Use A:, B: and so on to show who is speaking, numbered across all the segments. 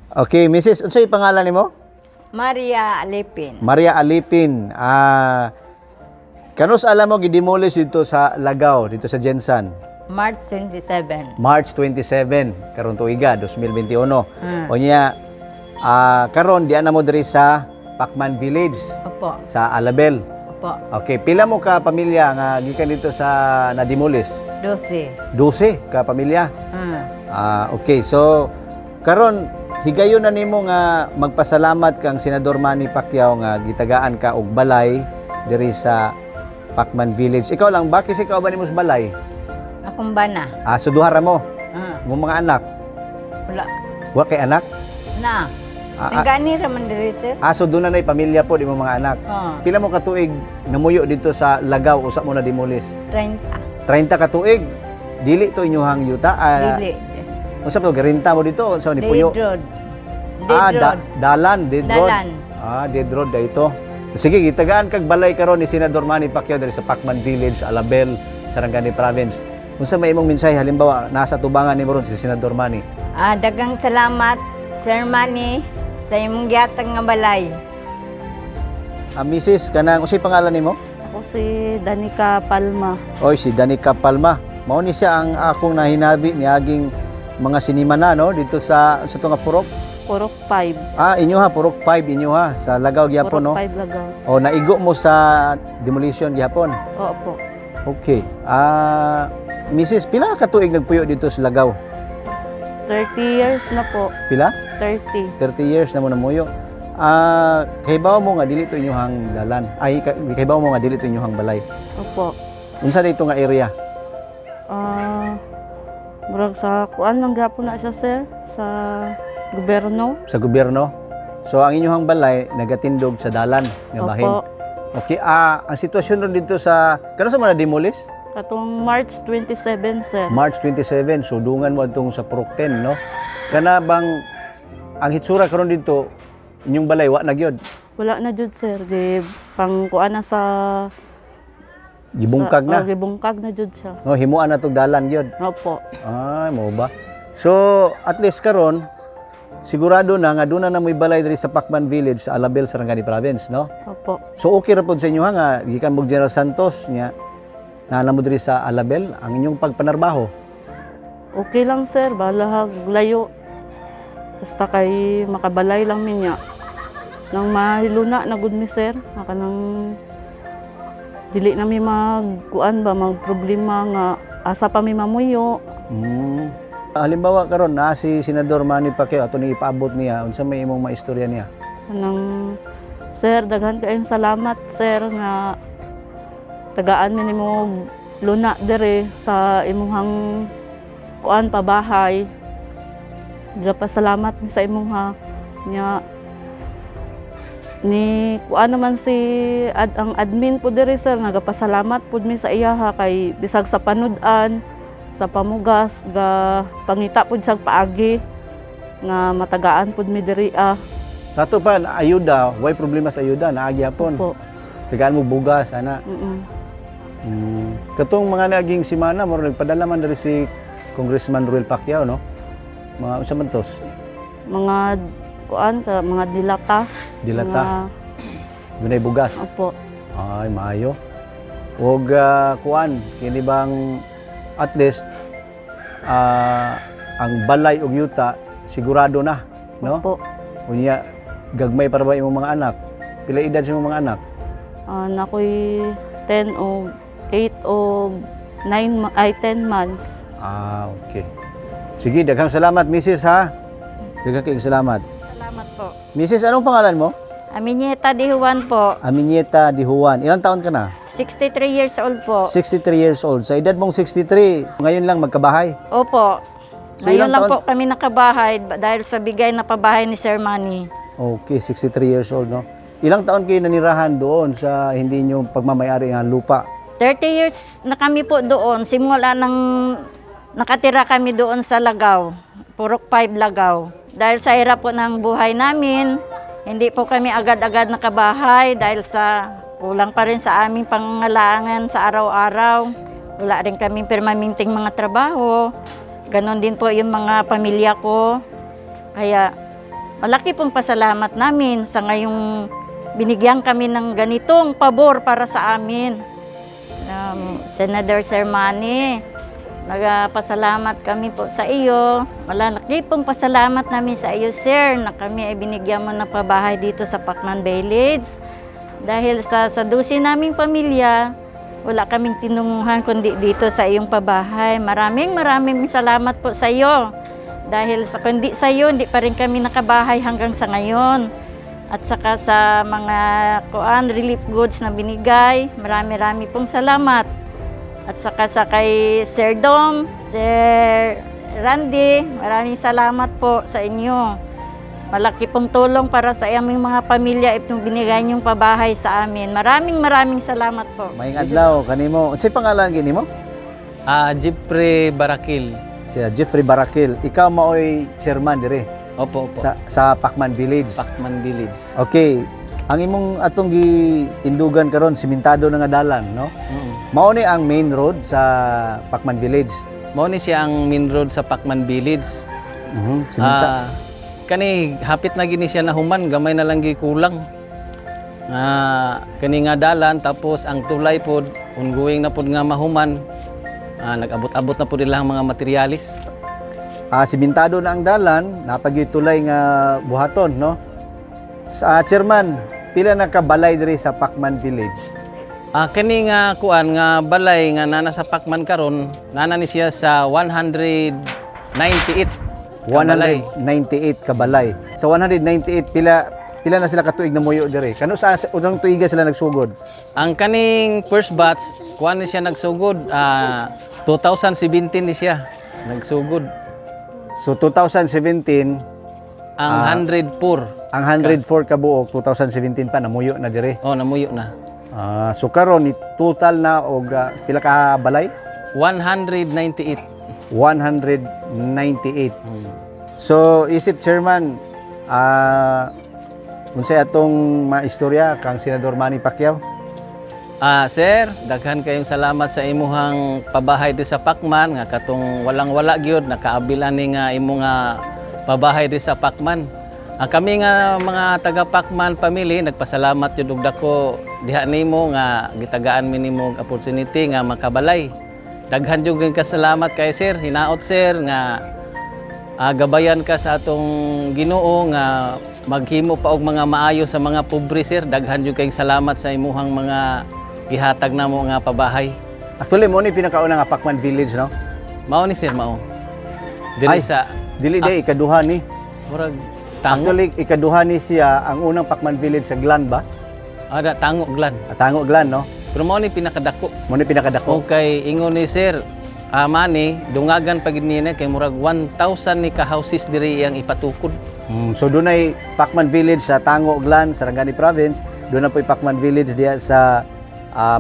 A: Okay, Mrs. Unsay pangalan nimo?
B: Maria Alipin.
A: Maria Alipin. Kanus-a mo gidemolish dito sa Lagaw, dito sa GenSan?
B: March 27.
A: March 27 karon tuiga 2021. Unya karon diha na mo diri sa Pacman Village
B: Opo.
A: Sa Alabel.
B: Opo.
A: Okay, pila mo ka pamilya nga gikan dito sa na-demolish?
B: 12.
A: 12 ka pamilya. Okay, so karon higayon na nimo nga magpasalamat kang Senador Manny Pacquiao nga gitagaan ka og balay diri sa Pacman Village. Ikaw lang ba kasi ikaw ba nimo sa balay?
B: Akong bana.
A: So duha ra mo. Imong mga anak?
B: Wala.
A: Wa kay anak?
B: Na. Nagani ra man diri, sir.
A: So doon na na'y pamilya po imong mga anak.
B: Oh.
A: Pila mo katuig namuyo dito sa Lagaw usa mo na demolish?
B: 30.
A: 30 ka tuig. Dili to inyuhang yuta.
B: Dili.
A: Unsa to, garinta mo dito sa ni puyo?
B: Dead road. Dead road.
A: Dalan, dead road.
B: Dalan.
A: Dead road dito. Sige, gitagaan kag balay karon ni Senador Manny Pacquiao diri sa Pacman Village, Alabel, Sarangani Province. Unsa may imong mensahe halimbawa nasa tubangan nimo ron si Senador Manny?
B: Daghang salamat, Sir Manny, sa imong gihatag nga balay.
A: Mrs., kanang unsay pangalan nimo?
C: Ako si Danica Palma.
A: Oy, si Danica Palma. Mao ni siya ang akong nahinabi niaging mga sinimana, no, dito sa to nga purok.
C: Purok 5.
A: Inyo ha, Purok 5 inyo ha, sa Lagaw gyapon, no.
C: Purok 5 Lagaw.
A: O naigo mo sa demolition gyapon.
C: Oo po.
A: Okay. Mrs., pila ka tuig nagpuyo dito sa Lagaw?
C: 30 years na po.
A: Pila?
C: 30.
A: 30 years na mo namuyo. Kahibaw mo nga dili to inyuhang dalan. Ay, kahibaw mo nga dili to inyuhang balay.
C: Opo.
A: Unsa dito nga area?
C: Murag sa kuan lang gapon na siya, sir, sa gobyerno.
A: Sa gobyerno. So ang inyuhang balay nagatindog sa dalan nga bahin.
C: Opo.
A: Okay, ang sitwasyon ron dito sa kano sa mga demolish?
C: Katong March 27, sir.
A: March 27, so dungan mo adtong sa Purok 10, no? Kana bang ang hitsura karon dito inyong balay wa na gyud?
C: Wala na jud, sir. Di pang kuan na sa
A: Gibungkag
C: sa,
A: na.
C: Oh, gibungkag na jud siya.
A: No, himuan na tog dalan gyud.
C: Opo.
A: Ay, mo ba? So, at least karon sigurado na nga doon na mo'y balay diri sa Pacman Village sa Alabel, Sarangani Province, no?
C: Opo.
A: So okay ra pod sa inyo ha nga gikan mo General Santos nya naa na mo diri sa Alabel ang inyong pagpanarbaho?
C: Okay lang, sir, balahag layo. Basta kay makabalay lang minya. Nang mahiluna na gud mi, sir, maka nang dili na mi magkuan ba, magproblema nga asa pa mi mamuyo.
A: Halimbawa karon na si Senador Manny Pacquiao ato ni ipaabot niya, unsa may imong maistorya niya?
C: Nang sir, daghan kayong salamat, sir, nga tagaan mi nimo og luna dere sa imuhang kuan pabahay. Salamat mi sa imuha nya ni kuan naman si ang admin po dere, sir, nagapasalamat pud mi sa iyaha kay bisag sa panud-an, sa pamugas, ga pangita pud sag paagi nga matagaan pud mi diri ah.
A: Sa ato pa ayuda, way problema sa ayuda, naa gyapon.
C: Opo.
A: Tagaan mo bugas ana. Katong mga naging simana mo nagpadala man diri si Congressman Ruel Pacquiao, no? Mga unsa man to?
C: Mga kuan ka, mga dilata.
A: Dilata,
C: Mga,
A: dunay bugas.
C: Opo.
A: Ay, maayo. Og kuan, kini bang at least ang balay og yuta sigurado na, no?
C: Opo.
A: Unya gagmay para ba imong mga anak? Pila edad sa imong mga anak?
C: Nakoy 10 o 8 o 9 ay 10 months.
A: Okay. Sige, daghang salamat, Mrs. ha. Daghang kayong salamat.
D: Salamat po.
A: Mrs., anong pangalan mo?
D: Aminieta Di Juan po.
A: Aminieta Di Juan. Ilang taon ka na?
D: 63 years old po.
A: 63 years old. Sa edad mong 63, ngayon lang magkabahay.
D: Opo.
A: So,
D: Ngayon
A: ilang
D: lang
A: taon-
D: po kami nakabahay dahil sa bigay na pabahay ni Sir Manny.
A: Okay, 63 years old, no? Ilang taon kayo nanirahan doon sa hindi nyo pagmamayari ang lupa?
D: 30 years na kami po doon. Simula nang nakatira kami doon sa Lagaw. Purok 5 Lagaw. Dahil sa hirap po ng buhay namin, hindi po kami agad-agad nakabahay dahil sa kulang pa rin sa aming pangangailangan sa araw-araw. Wala rin kaming permanenteng mga trabaho. Ganon din po yung mga pamilya ko. Kaya Malaki pong pasalamat namin sa ngayong binigyan kami ng ganitong pabor para sa amin. Senator Sir Manny, nagpasalamat kami po sa iyo. Malaki pong pasalamat namin sa iyo, sir, na kami ay binigyan mo ng pabahay dito sa Pacman Village. Dahil sa 12 naming pamilya, wala kaming tinunguhan kundi dito sa iyong pabahay. Maraming maraming salamat po sa iyo. Dahil sa kundi sa iyo, hindi pa rin kami nakabahay hanggang sa ngayon. At saka sa mga kuan, relief goods na binigay, marami-rami pong salamat. At saka sa kay Sir Dom, Sir Randy, maraming salamat po sa inyo. Malaki pong tulong para sa aming mga pamilya itong binigay niyong pabahay sa amin. Maraming maraming salamat po.
A: Maayong adlaw kanimo. Unsay pangalan gini mo?
E: Jeffrey Barakil.
A: Si Jeffrey Barakil. Ikaw maoy chairman dire
E: Opo, opo.
A: sa Pacman Village.
E: Pacman Village.
A: Okay. Ang imong atong gitindugan karon, simentado na nga dalan, no?
E: Mm.
A: Mao ni ang main road sa Pacman Village.
E: Mao ni siya ang main road sa Pacman Village.
A: Simenta.
E: Kani hapit na gini siya nahuman, gamay na lang gikulang. Nga kani nga dalan, tapos ang tulay pod ongoing na pod nga mahuman. Nag-abot-abot na pod ilang mga materialis.
A: Simentado na ang dalan, napagitulay nga buhaton, no? Sa chairman, pila na ka balay diri sa Pacman Village?
E: Kani nga kuan nga balay nga nana sa Pacman karon, nana ni siya sa 198 ka balay.
A: 198 ka balay. Sa 198, pila pila na sila katuig na muyo diri? Kano sa unang tuiga sila nagsugod?
E: Ang kaning first batch, kuan ni siya nagsugod, 2017 ni siya nagsugod.
A: So 2017
E: Ang 104.
A: ang 104 ka buok, 2017 pa namuyo na diri.
E: Oh, namuyo na.
A: So karon ni total na og pila ka balay?
E: 198.
A: 198. So isip chairman, unsay atong maistorya kang Senador Manny Pacquiao?
E: Sir, daghan kayong salamat sa imuhang pabahay di sa Pacman nga katong walang-wala gyud nakaabil ani nga imo nga pabahay di sa Pacman. Kami nga mga taga Pacman family nagpasalamat jud og dako diha nimo nga gitagaan mi nimo og opportunity nga makabalay. Daghan jud kayong kasalamat kay sir, hinaot, sir, nga gabayan ka sa atong Ginoo nga maghimo pa og mga maayo sa mga pobre, sir. Daghan jud kayong salamat sa imuhang mga gihatag namo nga pabahay.
A: Actually, mo ni pinakauna nga Pacman Village, no?
E: Mao ni, sir, mao. Dili
A: Ay.
E: sa
A: Dili day ikaduha ni.
E: Murag Tango.
A: Actually, ikaduha ni siya, ang unang Pacman Village sa Glan ba?
E: Ada Tango Glan.
A: Tango Glan, no?
E: Pero mao ni pinakadako.
A: Mo ni pinakadako.
E: Okay, ingon ni sir, mani dungagan pa gid niya kay murag 1,000 ni ka houses diri iyang ipatukod.
A: So dunay Pacman Village sa Tango Glan, Sarangani Province. Doon na po'y Pacman Village diya sa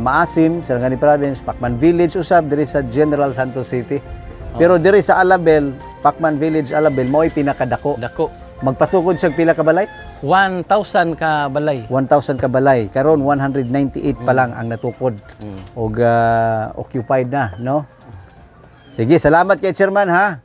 A: Maasim, Sarangani Province, Pacman Village usab diri sa General Santos City. Pero diri sa Alabel, Pacman Village Alabel mao'y pinakadako.
E: Dako.
A: Magpatukod siya pila ka balay?
E: 1,000 ka balay.
A: 1,000 ka balay. Karon 198 pa lang ang natukod og occupied na, no? Sige, salamat kay Chairman, ha.